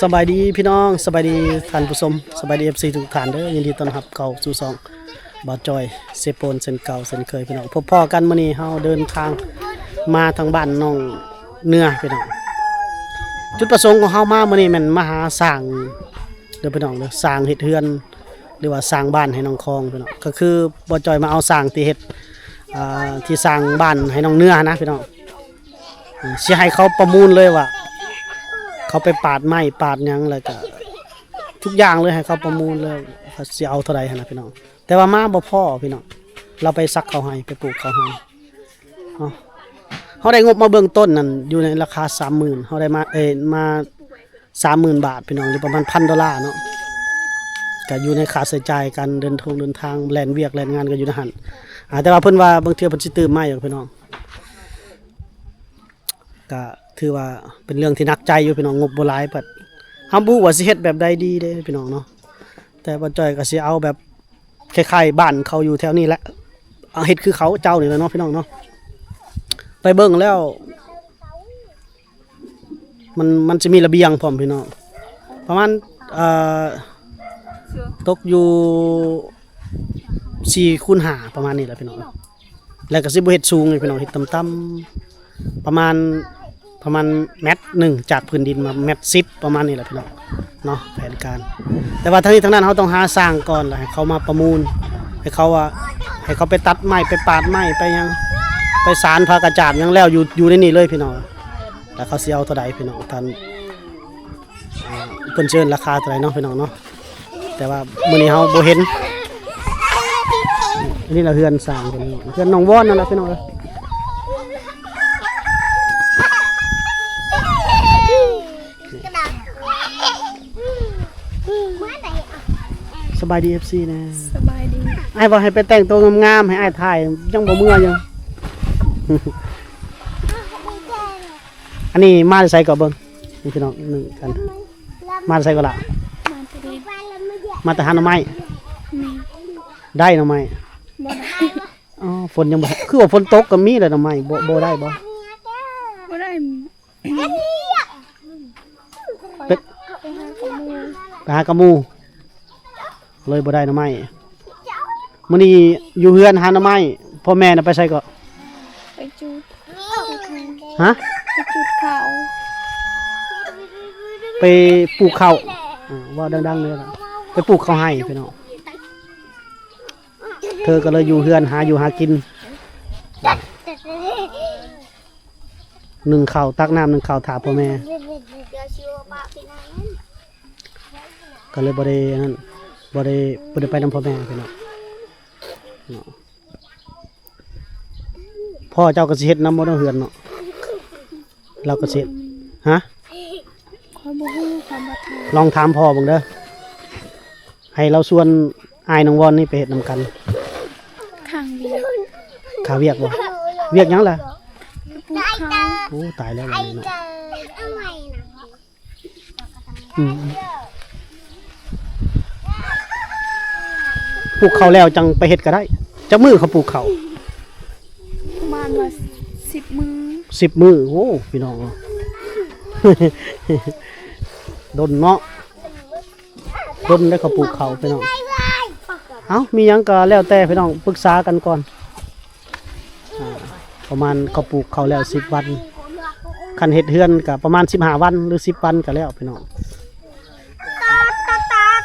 ສະບາຍດີພີ່ນ້ອງ ສະບາຍດີທ່ານຜູ້ຊົມ ສະບາຍດີ ເອັຟຊີ ທຸກທ່ານເດີ. ຍິນດີຕ້ອນຮັບເຂົ້າສູ່ຊ່ອງບ່າວຈ້ອຍເຊໂປນ ເຊັ່ນເກົ່າເຊັ່ນເຄີຍພີ່ນ້ອງ. ພົບພໍ້ກັນມື້ນີ້ ເຮົາເດີນທາງມາທາງບ້ານໜອງເໜືອພີ່ນ້ອງ. ຈຸດປະສົງຂອງເຮົາມາມື້ນີ້ແມ່ນມາຫາສ້າງເດີພີ່ນ້ອງເດີ ສ້າງເຮັດເຮືອນ ຫຼືວ່າສ້າງບ້ານໃຫ້ນ້ອງຄອງພີ່ນ້ອງ. ກໍຄືບ່າວຈ້ອຍມາເອົາຊ່າງທີ່ເຮັດ ອ່າ ທີ່ສ້າງບ້ານໃຫ້ນ້ອງເໜືອຫັ້ນນະພີ່ນ້ອງ. ຊິໃຫ້ເຂົາປະມູນເລີຍວ່າ ເຂົາໄປປາດໄມ້ປາດຫຍັງ ແລ້ວກະທຸກຢ່າງເລີຍ ໃຫ້ເຂົາປະມູນເລີຍ ວ່າຊິເອົາເທົ່າໃດຫັ້ນນະພີ່ນ້ອງ. ແຕ່ວ່າມາບໍ່ພໍພີ່ນ້ອງ ລາວໄປສັກເຂົ້າໄຮ່ ໄປປູກເຂົ້າໄຮ່ເນາະ. ເຮົາໄດ້ງົບມາເບື້ອງຕົ້ນນັ້ນ ຢູ່ໃນລາຄາສາມໝື່ນ ເຮົາໄດ້ມາ ເອີ ມາ ສາມໝື່ນບາດພີ່ນ້ອງ ຫຼືປະມານພັນໂດລາເນາະ. ກະຢູ່ໃນຄ່າໃຊ້ຈ່າຍການເດີນທົງເດີນທາງ ແລ່ນວຽກແລ່ນງານກະຢູ່ໃນຫັ້ນ. ອ່າ ແຕ່ວ່າເພິ່ນວ່າບາງເທື່ອເພິ່ນຊິຕື່ມມາອີກພີ່ນ້ອງ. ກະຖືວ່າເປັນເລື່ອງທີ່ໜັກໃຈຢູ່ພີ່ນ້ອງ ງົບບໍ່ຫຼາຍ ບັດເຮົາບໍ່ຮູ້ວ່າຊິເຮັດແບບໃດດີເດ້ພີ່ນ້ອງເນາະ. ແຕ່ບ່າວຈ້ອຍກະຊິເອົາແບບ ຄ້າຍໆບ້ານເຂົາຢູ່ແຖວນີ້ແຫຼະ ເອົາເຮັດຄືເຂົາເຈົ້ານີ້ແຫຼະເນາະພີ່ນ້ອງເນາະ. ໄປເບິ່ງແລ້ວ ມັນ ມັນຈະມີລະບຽງພ້ອມພີ່ນ້ອງ ປະມານ ເອີ ຕົກຢູ່ສີ່ຄູນຫ້າ ປະມານນີ້ແຫຼະພີ່ນ້ອງ. ແລ້ວກໍຊິບໍ່ເຮັດສູງເດ້ພີ່ນ້ອງ ເຮັດຕ່ຳໆ ປະມານ ປະມານແມັດໜຶ່ງ ຈາກພື້ນດິນມາແມັດສິບ ປະມານນີ້ແຫຼະພີ່ນ້ອງເນາະ ແຜນການ. ແຕ່ວ່າທັງນີ້ທັງນັ້ນ ເຮົາຕ້ອງຫາຊ່າງກ່ອນ ແລ້ວໃຫ້ເຂົາມາປະມູນ ໃຫ້ເຂົາວ່າ ໃຫ້ເຂົາໄປຕັດໄມ້ ໄປປາດໄມ້ ໄປຫຍັງ ໄປສານຜ້າກະຈາດຫຍັງແລ້ວ ຢູ່ ຢູ່ໃນນີ້ເລີຍພີ່ນ້ອງ. ແລ້ວເຂົາຊິເອົາເທົ່າໃດພີ່ນ້ອງ ທ່ານ ອ່າ ເພິ່ນຊິເອີ້ນລາຄາເທົ່າໃດເນາະພີ່ນ້ອງເນາະ. ແຕ່ວ່າມື້ນີ້ເຮົາບໍ່ເຫັນ ອັນນີ້ລະເຮືອນສ້າງເພິ່ນ ເຮືອນນ້ອງວອນນັ້ນລະພີ່ນ້ອງເອີຍ. ສະບາຍດີ ເອັຟຊີ ແດ່. ສະບາຍດີ. ອ້າຍວ່າໃຫ້ໄປແຕ່ງໂຕງາມໆ ໃຫ້ອ້າຍຖ່າຍ ຍັງບໍ່ເມືອຢູ່. ອັນນີ້ມາແຕ່ໃສກໍເບິ່ງ ນີ້ພີ່ນ້ອງ ໜຶ່ງກັນ ມາແຕ່ໃສກໍລະ? ມາແຕ່ ມາແຕ່ຫາໜໍ່ໄມ້. ແມ່ນ. ໄດ້ໜໍ່ໄມ້? ບໍ່ໄດ້. ອໍ ຝົນຍັງບໍ່ ຄືວ່າຝົນຕົກກໍມີແຫຼະໜໍ່ໄມ້ ບໍ່ ບໍ່ໄດ້ບໍ່? ບໍ່ໄດ້. ເປັນ ໄປຫາກັບໝູ່ ໄປຫາກັບໝູ່ ເລີຍບໍ່ໄດ້ໜໍ່ໄມ້. ມື້ນີ້ຢູ່ເຮືອນຫາໜໍ່ໄມ້ ພໍ່ແມ່ນະໄປໃສເກາະ? ໄປຈູດ ຮະ? ໄປຈູດເຂົ້າ ໄປປູກເຂົ້າ. ອ່າ ເວົ້າດັງໆເລີຍ ໄປປູກເຂົ້າໄຮ່ພີ່ນ້ອງ. ເທີກໍເລີຍຢູ່ເຮືອນຫາຢູ່ຫາກິນ. ໜຶ້ງເຂົ້າ ຕັກນ້ຳ ໜຶ້ງເຂົ້າຖ້າພໍ່ແມ່ ກໍເລີຍບໍ່ໄດ້ນັ້ນ ບໍ່ໄດ້ ບໍ່ໄດ້ໄປນຳພໍ່ແມ່ພີ່ນ້ອງເນາະ. ພໍ່ເຈົ້າກໍຊິເຮັດນຳບໍ່ເນາະ ເຮືອນເນາະ? ລາວກໍຊິເຮັດ ຮະ? ຂ້ອຍບໍ່ຮູ້ ຂ້ອຍບໍ່ຖາມ. ລອງຖາມພໍ່ເບິ່ງເດີ ໃຫ້ລາວຊວນອ້າຍນ້ອງວອນນີ້ໄປເຮັດນຳກັນ. ຂ້າງວຽກ. ຂ້າງວຽກບໍ່? ວຽກຫຍັງລະ? ປູກເຂົ້າ. ໂອ້ ຕາຍແລ້ວບັດນີ້ເນາະ. ອືມ ປູກເຂົ້າແລ້ວຈັ່ງໄປເຮັດກໍໄດ້. ຈັກມື້ເຂົາປູກເຂົ້າ? ປະມານວ່າສິບມື້. ສິບມື້. ໂອ້ ພີ່ນ້ອງ ດົນເນາະ ດົນໄດ້ເຂົາປູກເຂົ້າພີ່ນ້ອງ. ເອົ້າ ມີຫຍັງກໍແລ້ວແຕ່ພີ່ນ້ອງ ປຶກສາກັນກ່ອນ. ອ່າ ປະມານເຂົາປູກເຂົ້າແລ້ວສິບວັນ ຄັນເຮັດເຮືອນກໍປະມານສິບຫ້າວັນ ຫຼື ສິບວັນກໍແລ້ວພີ່ນ້ອງ.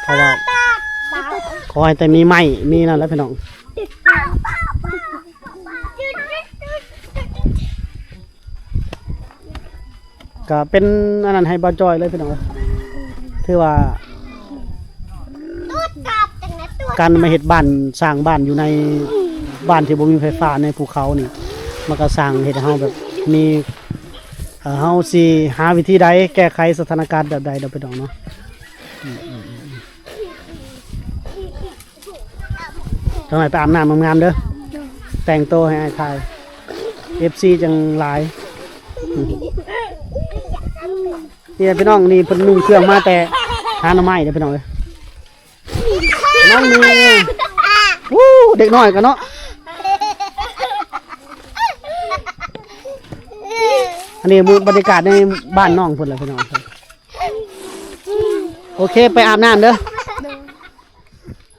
ເພາະວ່າຂໍໃຫ້ແຕ່ມີໄມ້ມີນັ້ນແຫຼະພີ່ນ້ອງ. ກະເປັນອັນນັ້ນໃຫ້ບ່າວຈ້ອຍເລີຍພີ່ນ້ອງເອີຍ. ຖືວ່າການມາເຮັດບ້ານ ສ້າງບ້ານຢູ່ໃນບ້ານທີ່ບໍ່ມີໄຟຟ້າໃນພູເຂົານີ້ ມັນກະສ້າງເຮັດໃຫ້ເຮົາແບບມີ ເອີ ເຮົາຊິຫາວິທີໃດແກ້ໄຂສະຖານະການແບບໃດເນາະພີ່ນ້ອງເນາະ. ອືມ ອືມ ອືມ. ຈັກໜ້ອຍໄປອາບນ້ຳງາມໆເດີ ແຕ່ງໂຕໃຫ້ອ້າຍຖ່າຍ ເອັຟຊີຈັ່ງຫຼາຍ. ນີ້ແຫຼະພີ່ນ້ອງ ນີ້ເພິ່ນນຸ່ງເຄື່ອງມາແຕ່ຫາໜໍ່ໄມ້ເດີພີ່ນ້ອງເອີຍ. ນ້ອງນີ້ ວູ້ ເດັກນ້ອຍກັນເນາະ. ອັນນີ້ບ- ບັນຍາກາດໃນບ້ານນ້ອງເພິ່ນແຫຼະພີ່ນ້ອງ. ໂອເຄ ໄປອາບນ້ຳເດີ.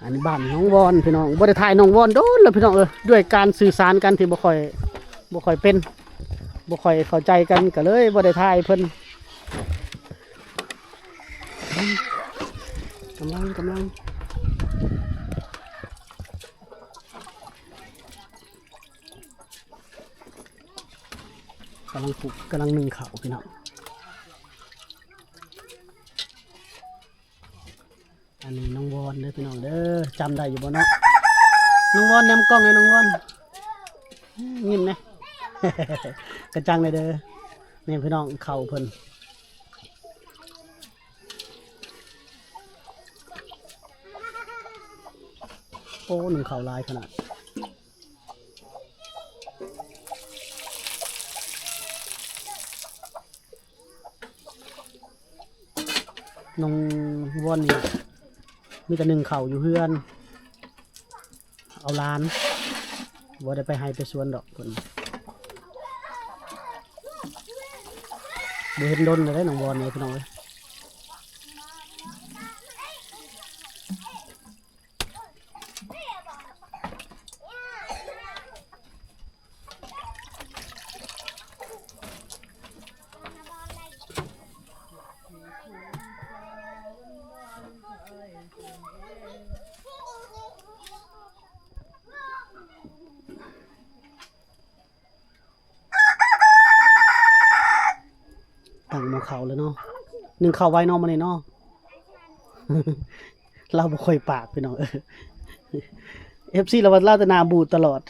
ອັນນີ້ບ້ານນ້ອງວອນພີ່ນ້ອງ ບໍ່ໄດ້ຖ່າຍນ້ອງວອນດົນແລ້ວພີ່ນ້ອງເອີຍ ດ້ວຍການສື່ສານກັນທີ່ບໍ່ຄ່ອຍ ບໍ່ຄ່ອຍເປັນ ບໍ່ຄ່ອຍເຂົ້າໃຈກັນ ກໍເລີຍບໍ່ໄດ້ຖ່າຍເພິ່ນ. ກຳລັງ ກຳລັງ ກຳລັງປຸກ ກຳລັງໜຶ້ງເຂົ້າພີ່ນ້ອງ. ອັນນີ້ນ້ອງວອນເດີພີ່ນ້ອງເດີ ຈຳໄດ້ຢູ່ບໍ່ເນາະ ນ້ອງວອນ ແນມກ້ອງໃຫ້ນ້ອງວອນ ຍິ້ມແດ່ ກະຈັງແດ່ເດີ. ນີ້ພີ່ນ້ອງ ເຂົ້າເພິ່ນ ໂອ້ ໜຶ້ງເຂົ້າຫຼາຍຂະໜາດ. ນ້ອງວອນນີ້ມີແຕ່ໜຶ້ງເຂົ້າຢູ່ເຮືອນ ເອົາຫຼານ ບໍ່ໄດ້ໄປໄຮ່ໄປສວນດອກເພິ່ນ ບໍ່ເຫັນດົນແລ້ວເດ້ນ້ອງວອນນີ້ພີ່ນ້ອງເອີຍ. ຕັ້ງໝໍ້ເຂົ້າແລ້ວເນາະ ໜຶ້ງເຂົ້າໄວເນາະມື້ນີ້ເນາະ. ລາວບໍ່ຄ່ອຍປາກພີ່ນ້ອງເອີຍ ເອັຟຊີ ລາວວ່າລາວແຕ່ໜ້າບູດຕະຫຼອດ.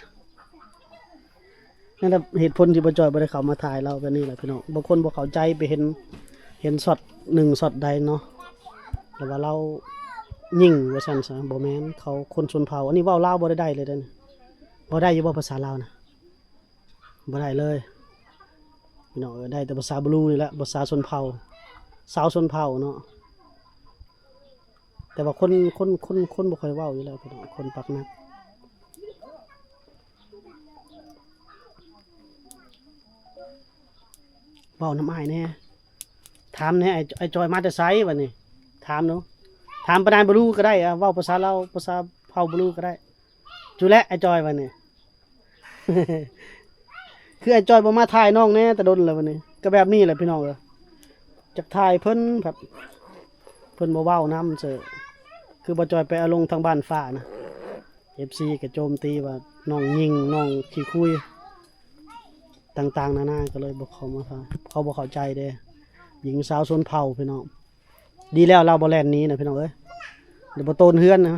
ນັ້ນແຫຼະເຫດຜົນທີ່ບໍ່ຈ່ອຍບໍ່ໄດ້ເຂົ້າມາຖ່າຍລາວແບບນີ້ແຫຼະພີ່ນ້ອງ ບາງຄົນບໍ່ເຂົ້າໃຈ ໄປເຫັນ ເຫັນຊັອດໜຶ່ງຊັອດໃດເນາະ ແລ້ວວ່າລາວຍິງວ່າຊັ້ນຊະ ບໍ່ແມ່ນ ເຂົາຄົນຊົນເຜົ່າ. ອັນນີ້ເວົ້າລາວບໍ່ໄດ້ ໄດ້ເລີຍເດ້ ເວົ້າໄດ້ຢູ່ບໍ່ພາສາລາວນະ? ບໍ່ໄດ້ເລີຍພີ່ນ້ອງເອີຍ ໄດ້ແຕ່ພາສາບລູນີ້ແຫຼະ ພາສາຊົນເຜົ່າ ຊາວຊົນເຜົ່າເນາະ. ແຕ່ວ່າຄົນ ຄົນ ຄົນ ຄົນບໍ່ຄ່ອຍເວົ້າຢູ່ແລ້ວພີ່ນ້ອງ ຄົນປາກໜັກ ເວົ້ານຳອ້າຍແດ່ ຖາມແດ່ ອ້າຍ ອ້າຍຈອຍມາແຕ່ໃສບັດນີ້ ຖາມດູ ຖາມປານາຍບລູກໍໄດ້ ເວົ້າພາສາລາວ ພາສາເຜົ່າບລູກໍໄດ້. ຈຸແລະ ອ້າຍຈອຍວ່ານີ້ ຄືອ້າຍຈອຍບໍ່ມາຖ່າຍນ້ອງແດ່ແຕ່ດົນແລ້ວ ວັນນີ້ກໍແບບນີ້ແຫຼະພີ່ນ້ອງເອີຍ ຈັກຖ່າຍເພິ່ນພັດ ເພິ່ນບໍ່ເວົ້ານຳເສີ ຄືບໍ່ຈ່ອຍໄປເອົາລົງທາງບ້ານຟ້ານະ ເອັຟຊີ ກໍໂຈມຕີວ່ານ້ອງຍິງ ນ້ອງຂີ້ຄຸຍ ຕ່າງໆນານາ ກໍເລີຍບໍ່ເຂົ້າມາຖ່າຍ ເຂົາບໍ່ເຂົ້າໃຈເດ້ ຍິງຊາວຊົນເຜົ່າພີ່ນ້ອງ. ດີແລ້ວລາວບໍ່ແລ່ນໜີນະພີ່ນ້ອງເອີຍ ດຽວບໍ່ໂຕນເຮືອນນະ.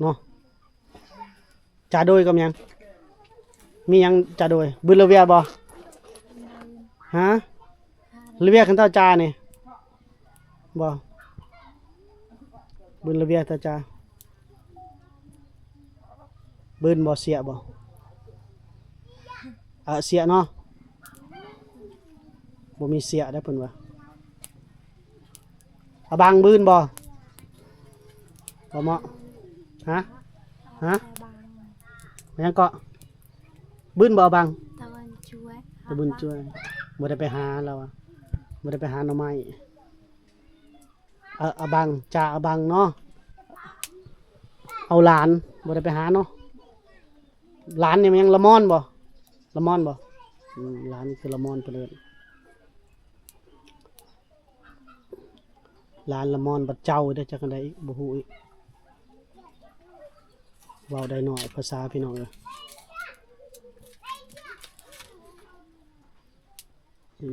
ເນາະ ຈາໂດຍກັບຫຍັງ? ມີຫຍັງຈາໂດຍ? ບືນລະເວຍບໍ່? ຮະ? ລະເວຍຄັນເຈົ້າຈານີ້ບໍ່? ບືນລະເວຍເຈົ້າຈາ ບືນບໍ່? ເສຍບໍ່? ເອີ ເສຍເນາະ ບໍ່ມີເສຍໄດ໋ເພິ່ນວ່າ. ອາບັງບືນບໍ່? ບໍ່ເໝາະ ຮະ? ຮະ? ຫຍັງເກາະ? ບືນບໍ່ອາບັງ? ຕາເວັນຈວຍ ຕາເວັນຈວຍ ບໍ່ໄດ້ໄປຫາລາວ ບໍ່ໄດ້ໄປຫາໜໍ່ໄມ້. ເອີ ອາບັງ ຈາອາບັງເນາະ ເອົາຫຼານ ບໍ່ໄດ້ໄປຫາເນາະ. ຫຼານນີ້ມັນຍັງລະມອນບໍ່? ລະມອນບໍ່? ອືມ ຫຼານຄືລະມອນເພິ່ນເອີ້ນ ຫຼານລະມອນ ບັດເຈົ້າເດ້ ຈັກອັນໃດອີກ ບໍ່ຮູ້ອີກ ເວົ້າໄດ້ໜ້ອຍພາສາພີ່ນ້ອງເອີຍ.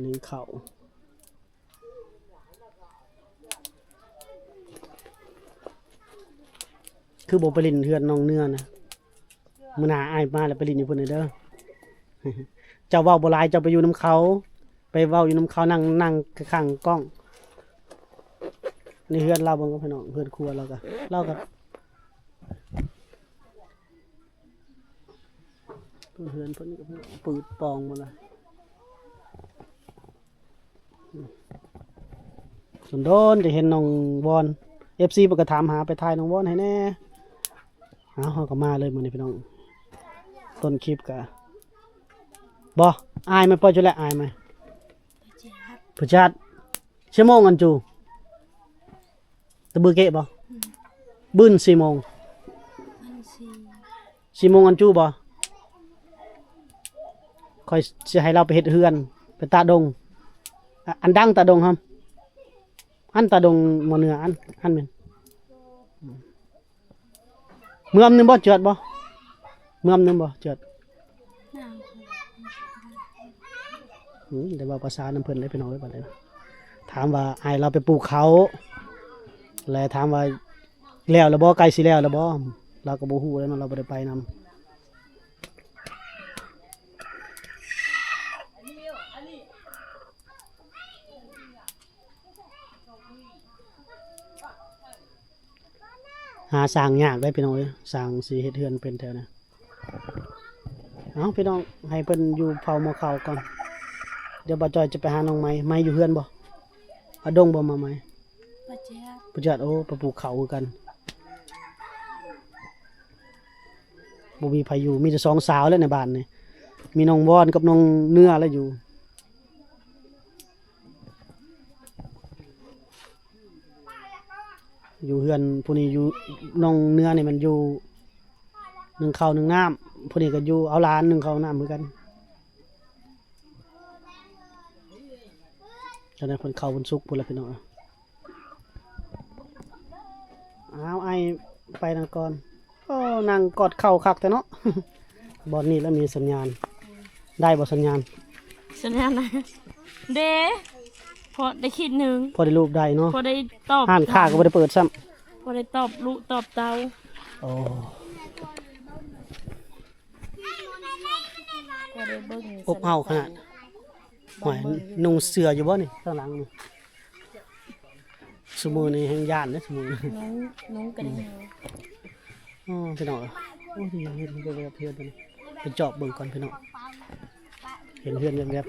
ໜຶ້ງເຂົ້າ ຄືບໍ່ໄປຫຼິ້ນເຮືອນນ້ອງເນືອນະ? ມື້ໜ້າອ້າຍມາແລ້ວໄປຫຼິ້ນຢູ່ພຸ້ນເດີ. ເຈົ້າເວົ້າບໍ່ຫຼາຍ ເຈົ້າໄປຢູ່ນຳເຂົາ ໄປເວົ້າຢູ່ນຳເຂົາ ນັ່ງ ນັ່ງຂ້າງກ້ອງ. ໃນເຮືອນລາວເບິ່ງກັບພີ່ນ້ອງ ເຮືອນຄົວລາວກະ ລາວກະ ເຮືອນເພິ່ນກໍປືດປ່ອງໝົດລະ. ດົນໆ ໄດ້ເຫັນນ້ອງວອນ ເອັຟຊີ ເພິ່ນກໍຖາມຫາ ໄປຖ່າຍນ້ອງວອນໃຫ້ແດ່. ເອົາ ເຮົາກໍມາເລີຍມື້ນີ້ພີ່ນ້ອງ ຕົ້ນຄລິບກະ ບໍ່ ອາຍໄໝ? ປ່ອຍຈຸແລະ ອາຍໄໝ? ເຈັບ ຜູ້ຈັດ ສີ່ໂມງອັນຈູ ຕະບືເກະບໍ່? ບືນສີ່ໂມງ ສີ່ໂມງອັນຈູບໍ່? ຂ້ອຍຊິໃຫ້ລາວໄປເຮັດເຮືອນ ໄປຕາດົງ ອ- ອັນດັງຕາດົງຫັ້ນ ອັນຕາດົງໝໍເໜືອ ອັນ ອັນແມ່ນ ເມືອມໜຶ່ງບໍ່ເຈີດບໍ່? ເມືອມໜຶ່ງບໍ່ເຈີດ? ອືມ ໄດ້ເວົ້າພາສານຳເພິ່ນເດ້ພີ່ນ້ອງເອີຍ ບັດນີ້ນະ ຖາມວ່າອ້າຍລາວໄປປູກເຂົ້າ ແລະຖາມວ່າແລ້ວລະບໍ່ ໃກ້ຊິແລ້ວລະບໍ່ ລາວກໍບໍ່ຮູ້ແລ້ວເນາະ ລາວບໍ່ໄດ້ໄປນຳ. ຫາຊ່າງຍາກເດ້ພີ່ນ້ອງເອີຍ ຊ່າງຊິເຮັດເຮືອນເປັນແຖວນະ. ເອົ້າ ພີ່ນ້ອງ ໃຫ້ເພິ່ນຢູ່ເຝົ້າໝໍ່ເຂົ້າກ່ອນ ດຽວບ່າວຈ້ອຍຈະໄປຫານ້ອງໄມ້ ໄມ້ຢູ່ເຮືອນບໍ່? ອາດົງບໍ່ມາໄມ້? ບໍ່ຈັກ ບໍ່ຈັກ ໂອ້ ໄປປູກເຂົ້າຄືກັນ ບໍ່ມີໃຜຢູ່ ມີແຕ່ສອງສາວແຫຼະໃນບ້ານນີ້ ມີນ້ອງວອນກັບນ້ອງເນືອແຫຼະຢູ່. ຢູ່ເຮືອນຜູ້ນີ້ ຢູ່ນ້ອງເນືອນີ້ມັນຢູ່ໜຶ້ງເຂົ້າໜຶ້ງນ້ຳ ຜູ້ນີ້ກໍຢູ່ເອົາຫຼານໜຶ້ງເຂົ້າໜຶ້ງນ້ຳຄືກັນ. ຈັ່ງໃດເພິ່ນເຂົ້າເພິ່ນສຸກພຸ້ນລະພີ່ນ້ອງ. ອ້າວ ອ້າຍໄປນຳກ່ອນ. ໂອ້ ນັ່ງກອດເຂົ່າຄັກແທ້ເນາະ. ບ່ອນນີ້ລະມີສັນຍານ ໄດ້ບໍ່ສັນຍານ? ສັນຍານນະ ເດ້ ພໍໄດ້ຂີດໜຶ່ງ ພໍໄດ້ລູບໄດ້ເນາະ ພໍໄດ້ຕອບ ຮ້ານຄ້າກໍບໍ່ໄດ້ເປີດຊ້ຳ ພໍໄດ້ຕອບລູກຕອບເຕົ້າ. ໂອ້ ພໍໄດ້ເບິ່ງ ອົບເອົາຂະໜາດ. ໂອ້ຍ ນຸ່ງເສື້ອຢູ່ບໍ່ນີ້ ຂ້າງຫຼັງນີ້? ຊຸມື້ນີ້ແຮ່ງຢ້ານເດ້ ຊຸມື້ນີ້ ນຸ່ງ ນຸ່ງກໍໄດ້. ອໍ ພີ່ນ້ອງ ໂອ້ຍ ເຫັນແວບໆ ເຮືອນຕົວນີ້ ໄປຈອບເບິ່ງກ່ອນພີ່ນ້ອງ ເຫັນເຮືອນແວບໆ.